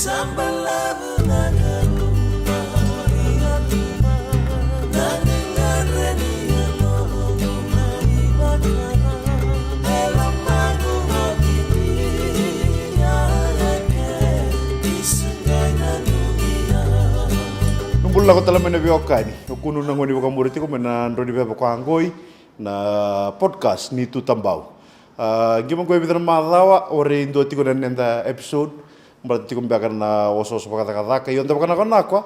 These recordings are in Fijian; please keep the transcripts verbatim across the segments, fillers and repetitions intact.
Bula lako tale mai na veiwekani. O kunu na gone ni vakamuri tiko mai na drau ni veva ko a qoi na podcast ni Tutabau. A, qima qoi vica na macawa, o rei dua tiko na neda episode. Baleta tiko beka na osooso vakacakacaka. Io, da vakanakonakwa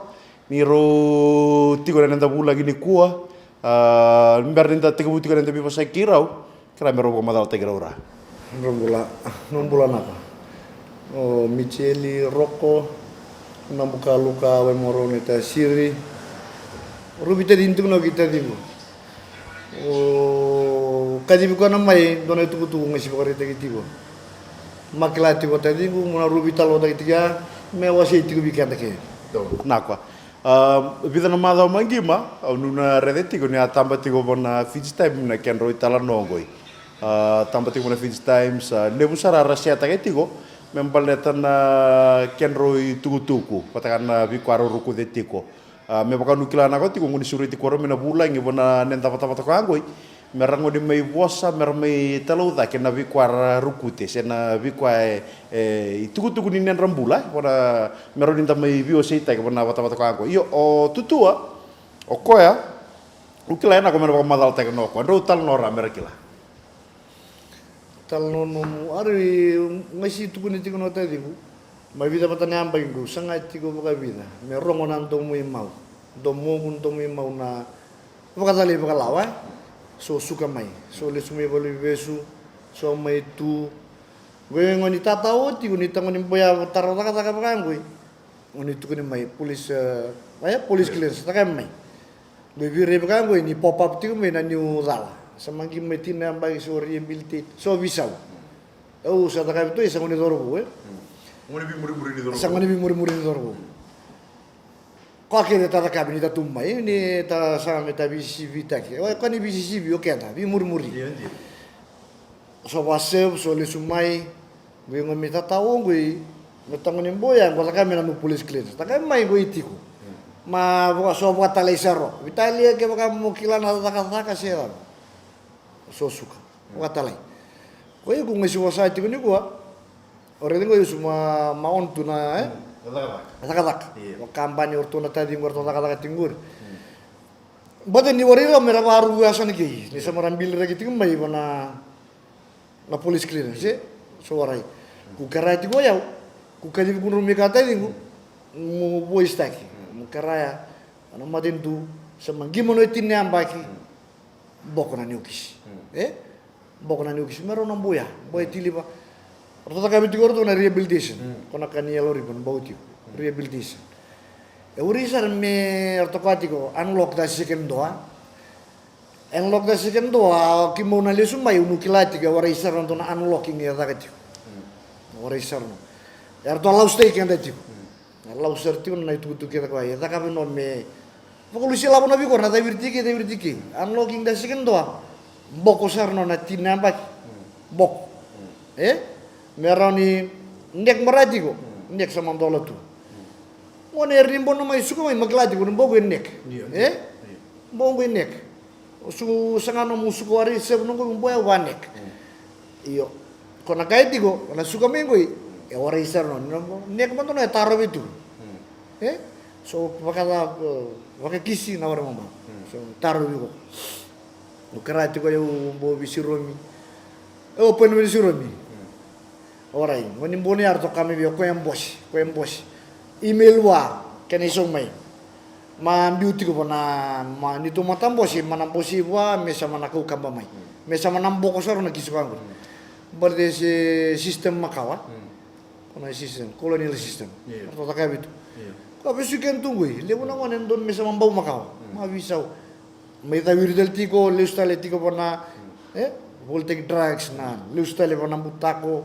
ni rau tiko na neda vulagi nikua. A, bera ni da tekivu tiko na neda veivosaki kei rau, kera me rau vakamacalataki rau ra. Drau bula, drau bula naka. O Micheli Roko, Nabuka Luka, Waimoro, Naita Siri. Ruvi tacini tiko na ki taciqu. O kacivi koya na mai dua na itukutuku qai si vakaraitaki tiko. Ma kila tiko taciqu, mo na ruvi talo taki tiko ya, me wasei tiko vei keda ke. Nakwa. A, vica na macawa maqima, au nuna rece tiko ni a taba tiko vana Fiji Time na kedrau italanoa qoi. A, taba tiko vana Fiji Times, a, levu sara ra setaka tiko me baleta na kedrau itukutuku vata kei na veika rau rukuce tiko. A, me vaka nu kila naka tiko, gone sureti koro me na vulagi vana neda vatavata ko a qoi. Me ra gone mai vosa, me ra mai talaucake na veika ra rukute se na veika e, e itukutuku ni nedra bula, vana me rawa ni da mai veiwaseitaki vana vatavata ko a qoi. Io, o Tutua, o koya, u kila e nako me na vakamacalataki na o koya. Drau talanoa ra me ra kila. Talanoa nomu, ari, qai si tukuni tiko na taciqu. Mai vica vata na yabaki qu saga tiko vakavica me rogo na domo i mau. Domoqu, domo i mau na vakacalai vakalawa, e? So suka mai, so lesu mai valuvesu, so mai tu. Qo e gone ni tatao tiko ni tagone boya taro cakacaka vaka qoi. Gone tukuni mai police, e, oya police clearance, taka mai. Qo e vira vaka qoi ni pop up tiko mai na niu cala. Sa maqi mai tina yabaki so rehabilitate, so visau. Au sa cakavi tu, e sa gone ni cauravou, e? Gone veimurimuri ni cauravou. Sa gone veimurimuri ni cauravou. Koya kece ta cakavi ni ta tu mai, ni ta saga me ta V C C V taki. O koya ni V C C V o keda, veimurimuri. Io, io. So va serve, so lesu mai, qoi gone me tatao qoi, me tagone boya, qo caka me na nu police clearance. Taka mai qoi tiko. Ma vaka so vakatalai sara. Vitalia kevaka mo kila na cakacaka se cava. So suka. Vakatalai. Ko iko qai si vosa tiko nikua. O raici qo isu ma, ma on tu na, e? Mm, na cakacaka. Na cakacaka. Io. O kabani o ratou na taciqu o ratou cakacaka tiko qori. Mm. Baleta ni warai rau me ra vakaruku yasana kei. Ni sa mara biliraki tiko mai vana na police clearance, e? So warai. Ku kerea tiko o yau. Ku kacivi kudrau me ka taciqu. Mu voice taki. Mu kerea. Ana matanitu. Sa maqi mano e tini na yabaki. Boko na niukisi. E? Boko na niukisi. Me rau na buya. Boya tiliva. Ratou cakavi tiko ratou na rehabilitation. Ko na ka ni Yellow Ribbon, bau tiko. Rehabilitation. E uri sara me ratou kaya tiko, unlock the second door. Unlock the second door, a, keimau na lesu mai, au nu kila tiko, e warai sara na dua na unlocking e caka tiko. Warai sara na. E ratou a lausitaki keda tiko. Na lau sara tiko na itukutuku kece koya e cakava no me vakalusi lavo na veikoro na caviri tiki, caviri tiki. Unlocking the second door. Boko sara no na tini na yabaki. Boko. E? Me rawa ni nek mara tiko. Nek sa madola tu. Gone era ni bono mai suka mai ma kila tiko ni boko e nek. E? Boko e nek. O su saga nomu suka warai sevu noqu boya vanek. Io. Ko na kai tiko, na suka mai qoi. E warai sara no, no, nek mada no e tarovi tu. E? So vaka, vakakisi na warai mama. So tarovi ko. No kara tiko eu bo visi romi. Eu poi no visi romi. Orai, goni boni yaro toka mai vei o koya bosi, koya bosi. Email wa, kena isau mai. Ma biu tiko vana, ma ni tu mata bosi, ma na bosi vua, me sa ma na kau kaba mai. Me sa ma na boko sara na kisi vaqo. Baleta se system makawa. Kona system, colonial system. Io. Ratou taka vitu. Io. Ka vesu ken tu qoi, levu na gone donu me sa ma bau makawa. Ma visau. Mai cawiri tale tiko, lesu tale tiko vana, e? Volitaki drugs na, lesu tale vana butako.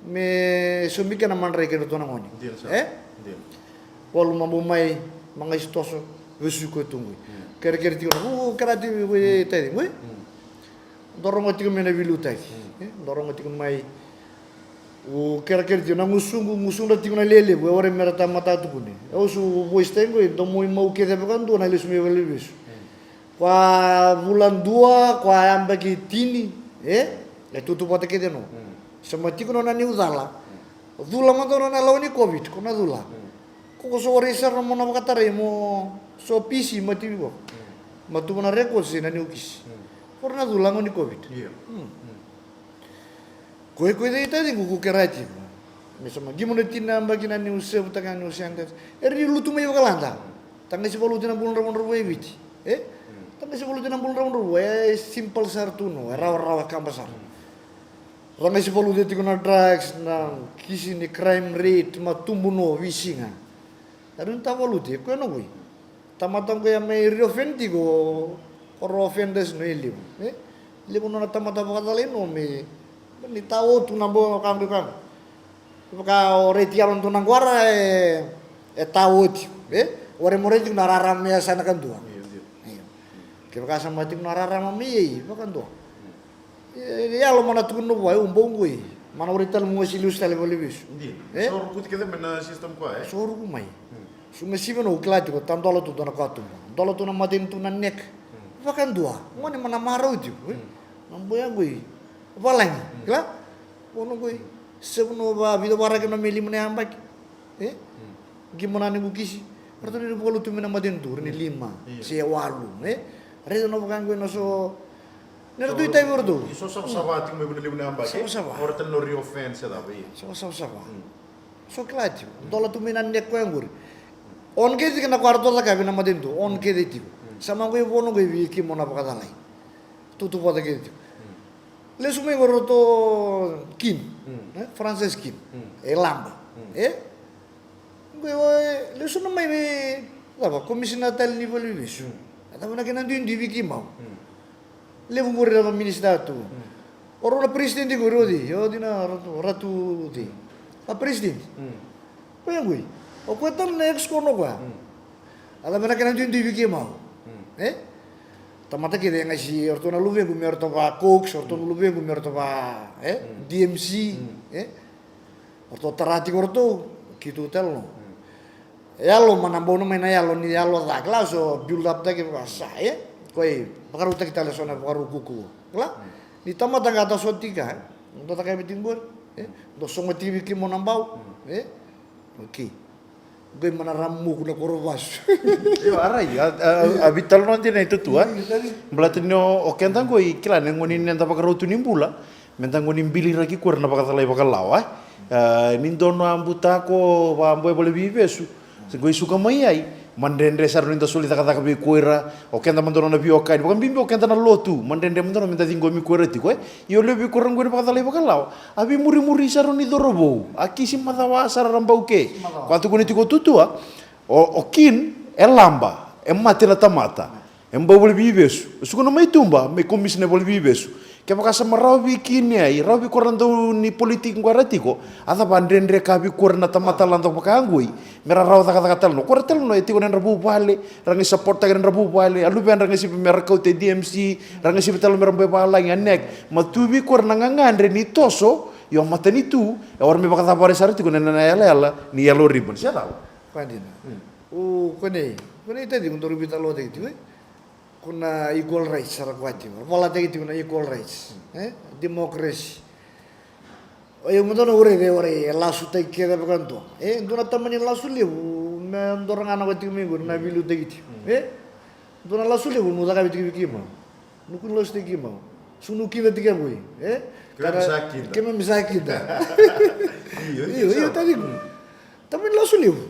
Me so mi kena madrai kena tona gone. Dina sa. E? Dina. Walu mabu mai, ma qai si toso, vesu koya tu qoi. Kerekere tiko na, u, kera tiko qoi taici, qoi. Dorogo tiko mai na viliutaki. E? Dorogo tiko mai. O kerekere tiko na gusuqu, gusuqu ra tiko na lelevu, e warai me ra tamata tukuni. Au su voice tiko qoi, domo i mau kece vakadua na lesu mai valenivesu. Ko a vula dua, ko a yabaki tini, e? E tutu vata kece no. Sa ma tiko no na niu cala. Cula mada no na lawa ni covid, ko na cula. Ko ko so warai sara na mo na vakatarai mo so pisi ma tivi ko. Ma tuva na record se na niu kisi. Ko na cula go ni covid. Io. Ko e ko e cei taciqu ko kera tiko. Me sa ma qimo na tina baki na niu sevutaka niu sentence. Era ni lutu mai vakalada. Tagasi valuti na bula dravudravua e Viti. E? Tagasi valuti na bula dravudravua. E simple sara tu no. E rawarawa kaba sara. Tagasi valuti tiko na drugs, na kisi ni crime rate, ma tubu no, visiga. Era ni ta valuti, ko e na goi. Tamata qo ya mai reoffend tiko, ko ro offenders no e levu, e? Levu nona tamata vakacalai no me, ni ta otu na bo ka qo ka. Vaka o reti yalo dua na qwara e, e ta oti, e? Ore mo reti na rarama me yasana ka dua. Io, io. Io. Kevaka sa mati na rarama me yei, vaka dua. E, e yalo mana tukuna vua, e, u bau qoi. Mana ure tale mo gasi liusi tale valevesu. Dina. E? Sa rukuti kece mai na system koya, e? Sa ruku mai. Su gasi vena u kila tiko, ta dola tu dua na katuba. Dola tu na matanitu na neck. Vakadua. Gone mana marau tiko, e? Na boya qoi. Valagi, kila? Ono qoi. Sevu no va, vica varaki na me lima na yabaki. E? Qimo na nequ kisi. Ratou ni vakalutu mai na matanitu, ra ni lima, se walu, e? Raica na vaka qo na so, ni ratou itavi o ratou. Ni so savasava tiko mai vuna levu na yabaki. Savasava. Ora tale no reoffend se cava, ia. Savasava. So kila tiko. Dola tu mai na neck koya qori. On kece tiko na koya ratou cakavi na matanitu. On kece tiko. Sa ma qo i vono qo i vei kimo na vakacalai. Tutu vata kece tiko. Lesu mai qo ratou Kin. E? Francis Kin. E Laba. E? Qo e lesu na mai vei, cava, komisina tale ni valevesu. A cava na kena duidui vei keimau. Levu qori cava minisita tu. O rau na president qori o cei, o cei na ratu, ratu cei. A president. Koya qoi. O koya tale na ex kono koya. A cava na kena duidui vei keimau. E? Tamata kece e gasi, o ratou na luvequ me ratou va Cox, o ratou na luvequ me ratou va, e? D M C, e? O ratou tara tiko o ratou, keitou tale no. E yalo, mana bau na mai na yalo, ni yalo ca, kila so build up taki vaka sa, e? Koya, vakarautaki tale so na vakarau kuku. Kila? Ni tamata ga ta so tika, e? Dou caka vei tiko qori, e? Dou sogo tiko vei kimo na bau, e? Okay. Qoi mana ra muku na koro vasu. Io, a rai, a, a, a vitalanoa dina i tutu, e? Baleta ni o, o keda qoi, kila, na gone ni da vakarau tu ni bula. Me da gone biliraki koya na vakacalai vakalawa, e? E, ni dua na butako, vakaboe vale veivesu. Se qoi suka mai ai. Ma dredre sara ni da soli cakacaka vei koya, o keda ma dua na veiwekani. Vakabibi o keda na lotu. Ma dredre ma dua na me da ciqomi koya tiko, e? Io levu vei koya qoi na vakacalai vakalawa. A veimurimuri sara ni corovou. A kisi macawa sara ra bau ke. Koya tukuni tiko tutua. O, o Kin, e Laba, e mate na tamata. E bau vale veivesu. E sukuna mai tuba, mai komisina vale veivesu. Kevaka sa ma rawa vei Kin ai, rawa vei koya na dau ni politiki qo ra tiko. A cava dredre ka vei koya na tamata lada vaka qoi. Me ra rawa cakacaka tale no. Koya tale no, e tiko na nodra vuvale, ra qai supporttaki na nodra vuvale, a luvedra qai sivi me ra kauta e D M C, ra qai sivi tale me ra bau e valagi, a neck. Ma tu vei koya na gagadre ni toso, io matanitu, e ora me vakacavara sara tiko na, na, na yalayala, ni yellow ribbon. Se cava? Koya dina. O, ko nei, ko nei tadi, ko dou veitalanoataki tiko, e? Ko na equal rights, sara koya tiko. Volataki tiko na equal rights, e? Democracy. O yau mada na ure, e ore, e lasutaki kece vakadua. E, dua na tamani lasu levu, me dua ra ga na koya tiko mai qori, na veiliutaki tiko. E? Dua na lasu levu, nu cakavi tiko vei keimau. Nu kua ni lasu tiko keimau. Su nu kida tiko qoi, e? Keimami sa kida. Keimami sa kida. Io, io, tadi. Tamani lasu levu.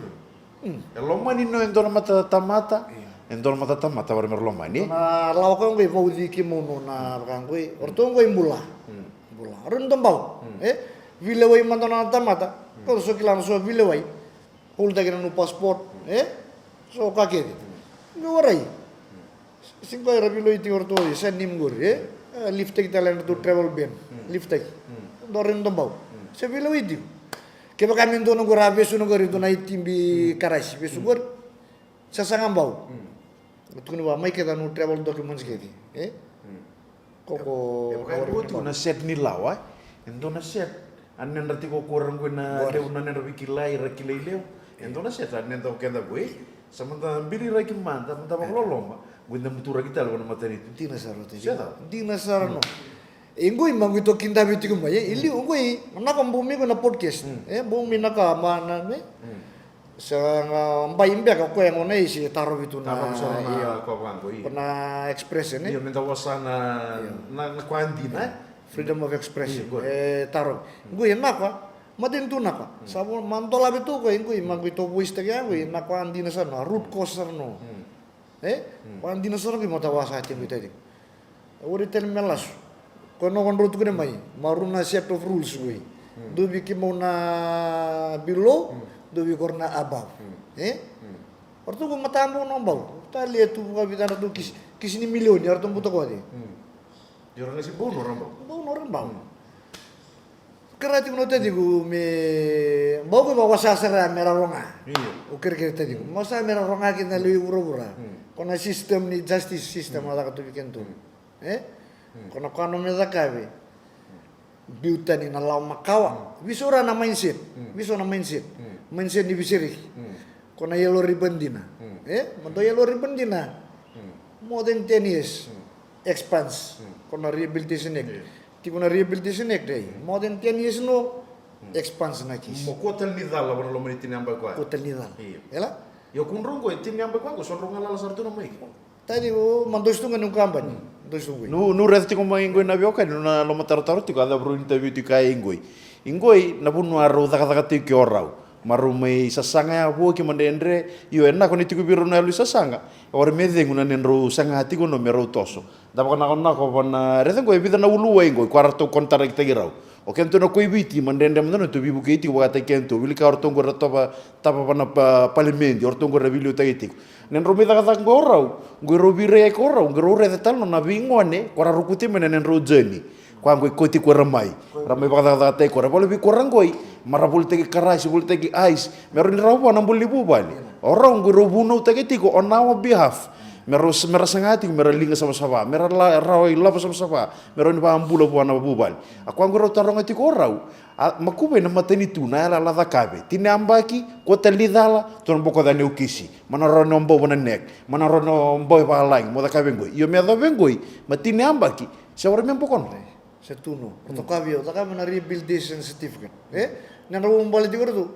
E lomani no e dua na mata tamata. E dua na mata tamata, vara me ra lomani. Na lawa koya qoi vauci keimau no na vaka qoi. O ratou qoi bula. Bula. O ratou ni dau bau. E? Veilewai mada na tamata. Ko so kila na so veilewai. Holdtaki na nomu passport, e? So ka kece. Qo warai. Sega era veilewai tiko o ratou, sa name qori, e? E, lifttaki tale na ratou travel ban. Lifttaki. Dou rai na dau bau. Sa veilewai tiko. Kevaka me dua na qori a vesu na qori, dua na itibi karasi, vesu qori. Sa saga bau. Tukuni vua, mai kece na nomu travel documents kece, e? Ko, ko, e vaka e dua tu na set ni lawa, e? E dua na set, e? A nedra tiko ko ra qoi na levu na nedra veikilai, ra kilai levu. E dua na seta, a nedra o keda qoi. Sa mada bili raki mada, mada vakaloloma. Qoi da buturaki tale vua na matanitu. Dina sara o te. Seta. Dina sara no. E qoi ma qoi to kidavi tiko mai, e liu qoi, na ka bau mai qoi na podcast. E bau mai na ka ma na me. Sa ga bai beka ko e gona isi e tarovi tu na. Tarovi sara na io. Ko vaqo, io. Ko na expression, e? Io, me da wasa na, na, na kwa dina, e? Freedom of expression. Io, good. E tarovi. Qoi e na kwa, ma teni tu na kwa. Sa vo, ma dolavi tu ko e qoi, ma qoi to voice taki a qoi, na kwa dina sara no, root cause sara no. E? Kwa dina sara qoi mo ta wasa tiko i tati. Ori tale me lasu. Ko na kodro tukuna mai, ma ru na set of rules qoi. Duvi kemau na below, duvi kora na above. E? Oratou ko mata bau no bau. Tale tu vuka vica na tu kisi, kisi ni milioni, oratou buta ko ati. Io ra qai si bau no ra bau. Bau no ra bau. Kara tiko na tatiku me bau ko vawasa sara me ra roga. Io. O kerekere tatiku. Mo sa me ra roga ki na lewe vuravura. Ko na system ni justice system na caka tu vei kedatou. E? Ko na kwa no me cakave. Biu tani na lawa makawa. Viso ra na mindset. Viso na mindset. Mindset ni visereki. Ko na yellow ribbon dina. E? Ma do yellow ribbon dina. More than ten years. Expands. Ko na Rehabilitation Act. Tiko na Rehabilitation Act, e. More than ten years no expands na kisi. Mo kua tale ni cala vana loma ni tini yabaki kwa. Kua tale ni cala. Io. Ela? Io, ko drau qo e tini yabaki kwa, ko so drau galala sara tu na maiki. Tani o ma dosi tu ga ni kabani. Dosi tu qoi. Nu, nu raica tiko mai qoi na veiwekani, nu na lomatarotaro tiko, a cava rau interview tiko kaya i qoi. I qoi, na vanua rau cakacaka tiko ke o rau. Ma rau mai sasaga ya, voki ma dredre, io e nako ni tiko vei rau na yalo i sasaga. E warai me cegu na nedrau saga tiko no me rau toso. Da vakanakonako vana, raica qo e vica na uluwai qo, koya ratou konitarakitaki rau. O kedatou na koi Viti, ma dredre mada na tou veivukei tiko vakataki kedatou. Wilika o ratou qo ra tava, tava vana pa, palimedi, o ratou qo ra veiliutaki tiko. Nedrau mai cakacaka qo o rau, qo rau veirai ko rau, qo rau raica tale no na veigone, ko ra rukuti mai na nedrau journey. Koya qo i koti ko ra mai. Ra mai vakacakacakataki ko ra. Vale vei ko ra qoi, ma ra volitaki karasi, volitaki ice. Me rau ni rawa vua na bula ni vuvale. O rau qo rau vunautaki tiko on our behalf. Me rau, me ra saga tiko, me ra liga savasava. Me ra la, rau i lava savasava. Me rau ni vakabula vua na vuvale. A koya qo rau taroga tiko o rau. A, ma kuvai na matanitu, na yalayala cakave. Tini yabaki, ko tali cala, to na bokoca ni okisi. Ma na rau ni obau vana nek. Ma na rau ni obau i vakalagi, mo cakave qoi. Io me yacova qoi, ma tini yabaki, se warai me boko no. Se tu no. Ratou kaya vei au, cakava na rehabilitation certificate. E? Na drau bale tiko ratou.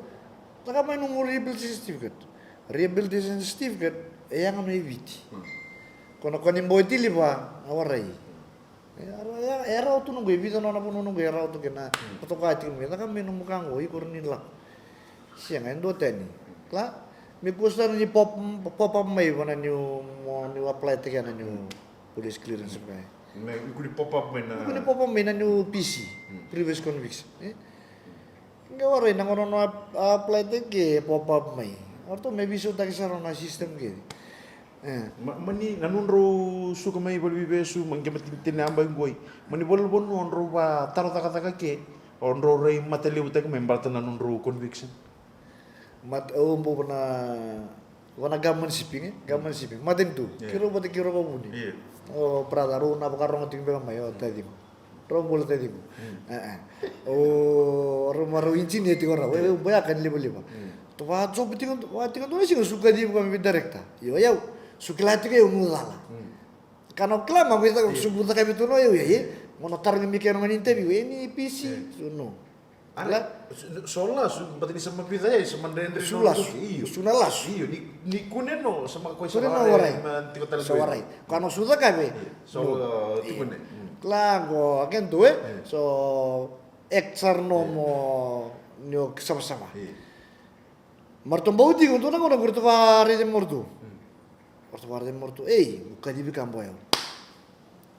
Cakava mai nomu rehabilitation certificate. Rehabilitation certificate, e yaga no i Viti. Ko na kua ni bau e tiliva, a warai. E, e, e rawa tu noqu, e vica nona vanua noqu, e rawa tu kina. Ratou kaya tiko mai, cakava mai nomu ka qo, iko rawa ni lako. Sega, e dua tani. Kila? Me kua sara ni pop, pop up mai vana niu, mo, niu apply tiko na niu police clearance mai. Me, me kua ni pop up mai na. Me kua ni pop up mai na niu P C, previous conviction. E? Qai warai na gauna no ap-, apply tiko ke pop up mai. O ratou me veisautaki sara na system ke. E. Ma, mani, na nodrau suka mai valeniveivesu, ma qai matai ni tini yabaki qoi. Mani valenivanua o drau vataro cakacaka ke, o drau rai mata levu taki mai baleta na nodrau conviction. Mat-, au bau vana, vana government shipping, e? Government shipping. Matanitu. Io. Keirau vata keirau vakavuni. Io. O brother, rau na vakarogo tiko beka mai, o taciqu. Rau bula taciqu. E, e. O, rau ma rau engineer tiko rau. E, bau yaka ni livaliva. Tou vakajob tiko, vaka tiko dua na siga, su kacivi koya me vei director. Io, io. Su kila tiko io, mu cala. Ka na kila ma, vei caka, su mu caka vei tu no, io, io, io. Mo na tarogi mai kena gani interview, e ni P C. Su no. Ala, so, so lasu, baleta ni sa ma vica, e, sa ma dredre. Su lasu. Io. Su na lasu. Io, ni, ni kune no, sa ma koi sa warai. Kune no warai. Ma tiko tale sa warai. Ka no su cakave. Io, so, no. Io. Tukune. Kila qo, a kena tu, e? Io. So, act sara no mo, ni o savasava. Io. Ma ratou bau tiko, dua na gauna qo ratou vakaraici mai ratou. Ratou vakaraici mai ratou. Ei, au kacivi ka bau yau.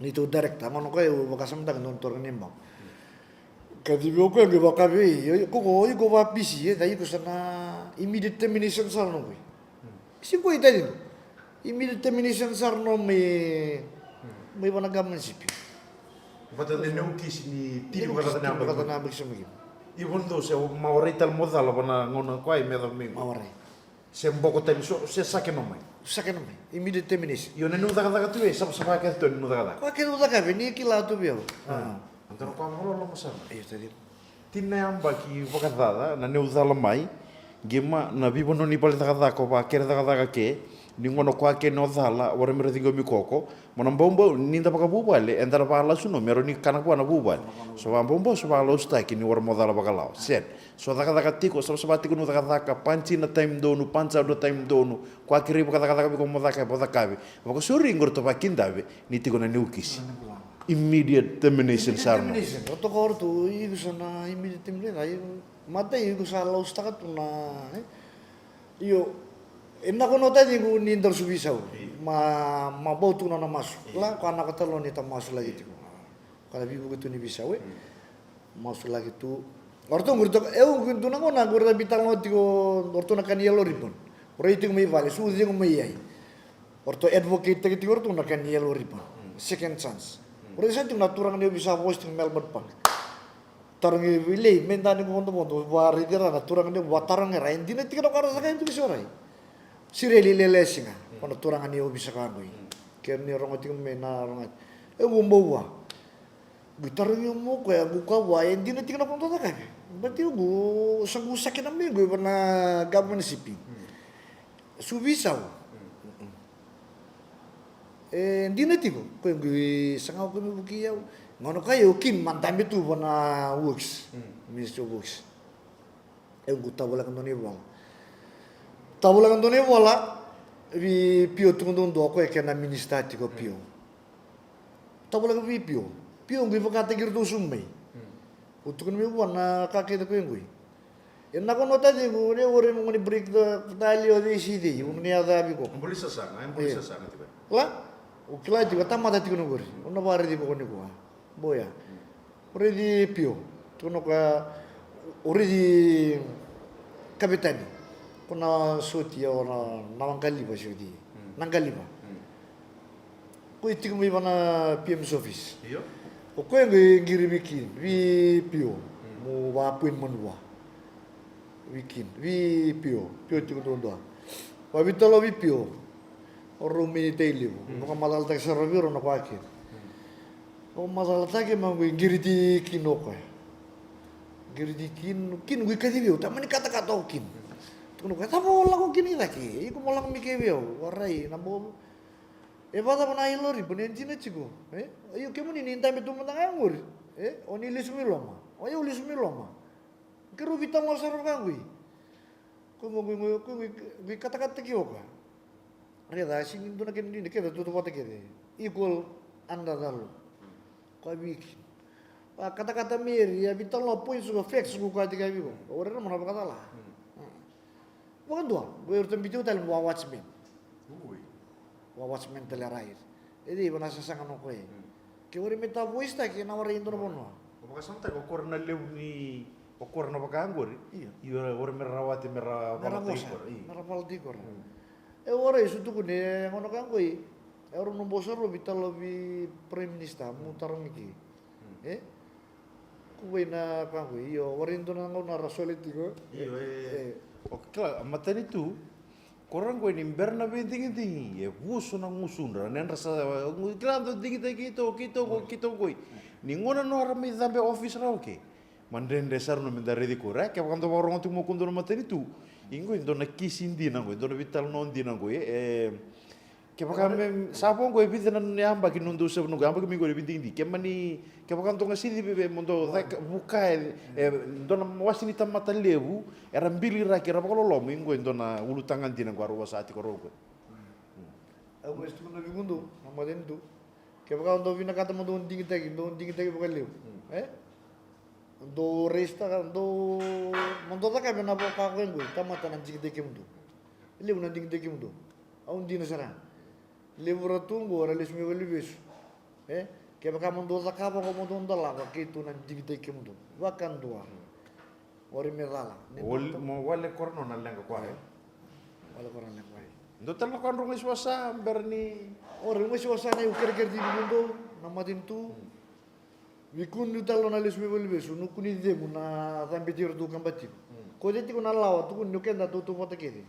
Neitou director, gauna koya au vakasamataka dua na turaga ni Bau. Kacivi au koya qai vaka vei, io, io, ko, ko, iko va P C, e, da iko sa na immediate termination sara nomu. Sega ko i tani. Immediate termination sara no mai, mai vana government shipping. Vata na neu kisi ni tini vata na yabaki. Vata na yabaki sa mai kina. Even though se ma warai tale mo cala vana gauna koya me yacova mai. Ma warai. Se boko tani so, se sake no mai. Sake no mai. Immediate termination. Io na neu cakacaka tu e, savasava kece tu e neu cakacaka. Koya kece au cakava, ni kila tu vei au. A. Antara koya mo loloma sara. Io, tadi. Tini na yabaki vakacaca na neu cala mai, qima na vivanua ni vale cakacaka o vakere cakacaka ke, ni gona koya ke ni o cala, wara mera ciqomi koko, mo na baubau ni da vakavuvale, eda na vakalasu no, mero ni kana vua na vuvale. So vakabaubau, so vakalasutaki ni wara mo cala vakalawa. Sen, so cakacaka tiko, savasava tiko nu cakacaka, panci na time donu, panca na time donu, koya kerei vakacakacaka viko mo caka, mo cakavi. Vakasori qori to vakidave, ni tiko na neu kisi. Immediate termination, sara no. Termination. O toka ora tu, iko sa na immediate termination, ai, matai iko sa lausutaka tu na, e? Io, e na kono tadi iko ni daru suvisau. Ma, ma bau tu na na masu. La, ko a na ko talo ni ta masu lagi tiko. Ko na vivuke tu ni visau, e? Masu lagi tu. Oratou qori toka, eu qori tu na gona, qori na vitalo tiko, oratou na kani yellow ribbon. Ora i tiko mai vale, su tiko mai ai. Oratou advocate taki tiko oratou na kani yellow ribbon. Second chance. Ora i sa tiko na turaga ni ovisa voice tiko Melbourne Park. Tarogi vei lei, me da ni vodovodo, va raici ra na turaga ni va tarogi ra, e dina tiko na kara saka e duki sorai. Sireli lele siga, ko na turaga ni ovisa ka goi. Ke ni rogo tiko me na rogo. E gu bau va. Gu tarogi mo koya, gu ka va, e dina tiko na kodo cakavi. Bati gu, sa gu sake na me gu, va na government sipi. Su visau. E dina tiko, ko e gu saga ko me vuki yau. Gona ka yau kin, ma dabe tu va na works. Ministry of Works. E gu tavolaka dona i vola. Tavolaka dona i vola, vi pio tuku dodua ko e kena minista tiko pio. Tavolaka vi pio. Pio gu i vakataki iratou su mai. U tukuna me vua na ka kece ko e gu i. E na kono tadi gu, ne ore mo goni break the, the ali o the isi the, u ne a cavi ko. Buli sasaga, e buli sasaga tiko. La, u kila tiko, tamata tiko na gori. U na varedi ko ni ko. Boya. Redi pio. Tukuna ka, o redi kapitani. Ko na soti ya o na, na wangaliva soti. Na galiva. Ko i tiko mai va na P M's office. Io. O koya qo e qiri vi kin, vi pio. Mo va appointment vua. Vi kin, vi pio, pio tiko duadua. Va vitalo vi pio. O rau minita i levu. Vakamacalataki sara vei rau na koya kina. Vakamacalataki ma qo i qiri ti kin o koya. Qiri ti kin, kin qo i kaci vei au, tamani katakata o kin. Tukuna o koya, cava o lako kina i cake? Iko mo lako mai ke vei au, warai, na bobo. E vacava na yellow ribbon, e dina tiko, e? Io, kemuni ni dabe tu mada ga e qori, e? O ni lesu mai loma, o yau lesu mai loma. Keirau veitalanoa sara vaka qoi. Ko qo, qoi, qoi, qoi, qoi katakata ki o koya. Raica, sega ni dua na kena dina, kece tautauvata kece. Equal under the law. Koya vei kina. A katakata mai ira, a veitalanoa points ko facts ko koya tiko vei iko. O ira na mana vakacala. Vakadua, qo ira tabiti au tale mo wa watchman. Ui. Wa watchman tale ra ira. E cei va na sasaga no koya. Ke o ira me ta voice taki, na warai e dua na vanua. O vakasamataka, o koya na levu ni, o koya na vaka qori. Io. Io, o ira me ra rawati, me ra valataki koya. Io. Me ra valataki koya. E warai, su tukuni, e gauna ka qoi. E rau na bosa rau veitalanoa vei Prime Minister, mo tarogi ke. E? Kuvai na ka qoi, io, warai dua na gauna ra soli tiko. Io, e. O kila, a matanitu, ko ra qoi ni bera na veidigidigi, e vusu na gusudra, na yadra sa, kila dau digitaki keitou, keitou qo, keitou qoi. Ni gauna nodra mai cabe office ra, okay. Ma dredre sara no me da raici koya, e, kevaka dau vakarogo tiko mo kudou na matanitu. I qoi dua na kisi dina qoi, dua na veitalanoa dina qoi, e, kevaka me, sa vo qo e vica na yabaki no dou sa, no yabaki mai qo e veidigidigi. Ke mani, kevaka dou ga sidi veve mo dou caka, vuka e, e, dua na wase ni tamata levu, era biliraki, era vakaloloma, i qo e dua na ulutaga dina qo a rau wasa tiko rau qo. Au qo e tukuna vei kudou, na matanitu. Kevaka dou vinakata mo dou digitaki, dou digitaki vakalevu. E? Dou register, dou, mo dou caka vei na vaka qo e qo, tamata na digitaki kemudou. Levu na digitaki kemudou. Au dina sara. Levu ra tu qo ra lesu mai valevesu. E? Kevaka mo dou cakava qo mo dou dolava, keitou na digitaki kemudou. Vakadua. Ori me cala. Mo wale kora no na leqa koya. Wale kora na leqa koya. Dou tale na koya drau qai suasa, bera ni. Ori qai suasa na iu kerekere tiko vei dou, na matanitu. Vei kemuni tale na lesu mai valevesu, nukuni cegu na cabeti iratou kaba tiko. Ko cei tiko na lawa, tukuni o keda tautauvata kece.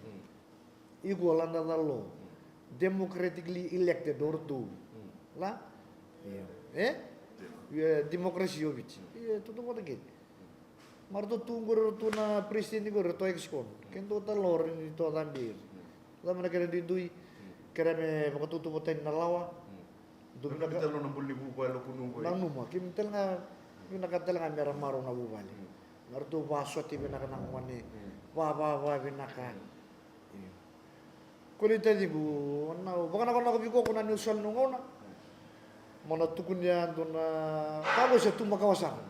Equal under the law. Democratically elected o ratou. La? Io. E? Io, democracy o Viti. Io, tautauvata kece. Ma ratou tu qori, ratou na president qori, ratou ex-con. Kei dou tale na ori ni tou cabe ira. Cava na kena duidui, kere me vakatauvatani na lawa. Dou vinaka. Nanuma tale na bula ni vuvale o Kunu qo, e? Nanuma, keimami tale ga, vinaka tale ga mera marau na vuvale. Mm. Na ratou vakasote vinaka na gone. Mm. Va, va, va, vinaka. Mm. Io. Ko ni taciqu, na vakanakonako vei koko na niu soli na gauna. Mm. Mo na tukuni ya dua na ka ko se tu makawa sara.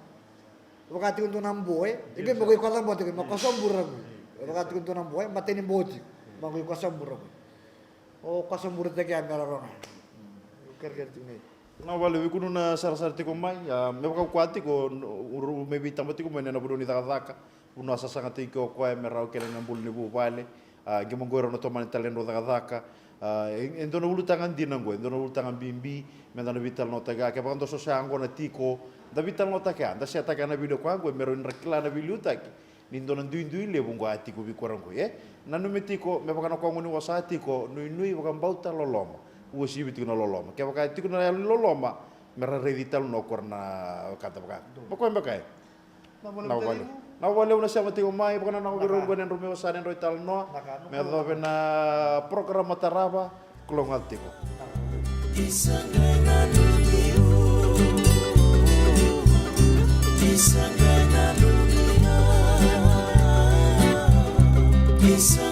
Vaka tiko dua na boy, e qai me ko i kosa boy tiko, ma kosa bura ko. Vaka tiko dua na boy, ma teni boy tiko. Ma ko i kosa bura ko. O kosa bura tiko ya me raro ga. Kerekere tiko nei. Na vale vei Kunu na sarasara tiko mai, a, me vaka koya tiko, uru me veitaba tiko mai na vanua ni cakacaka. Vanua sasaga tiko o koya me rawa kele na bula ni vuvale. A, qai mo qori rau na tomani tale drau cakacaka. A, e, e dua na ulutaga dina qo, e dua na ulutaga bibi, me da na veitalanoataki, a, kevaka dou sosoya qo na tiko, da veitalanoataki, a, da setaka na video koya qo, me rau dra kila na veiliutaki ni dua na duidui levu qo a tiko vei koya qo, e? Nanumi tiko, me vaka na koya goni wasa tiko, nuinui vakabauta loloma, uasivi tiko na loloma. Kevaka e tiko na yalo ni loloma, me ra raici tale na o koya na ka da vaka. Ma koya beka e. Na vale. Na vale na sema tiko mai, vakananau vei rau qo na drau me wasa na drau italanoa. Me yacova na program tarava, kalougata tiko. Isa qai nanumi au. Isa qai nanumi au. Isa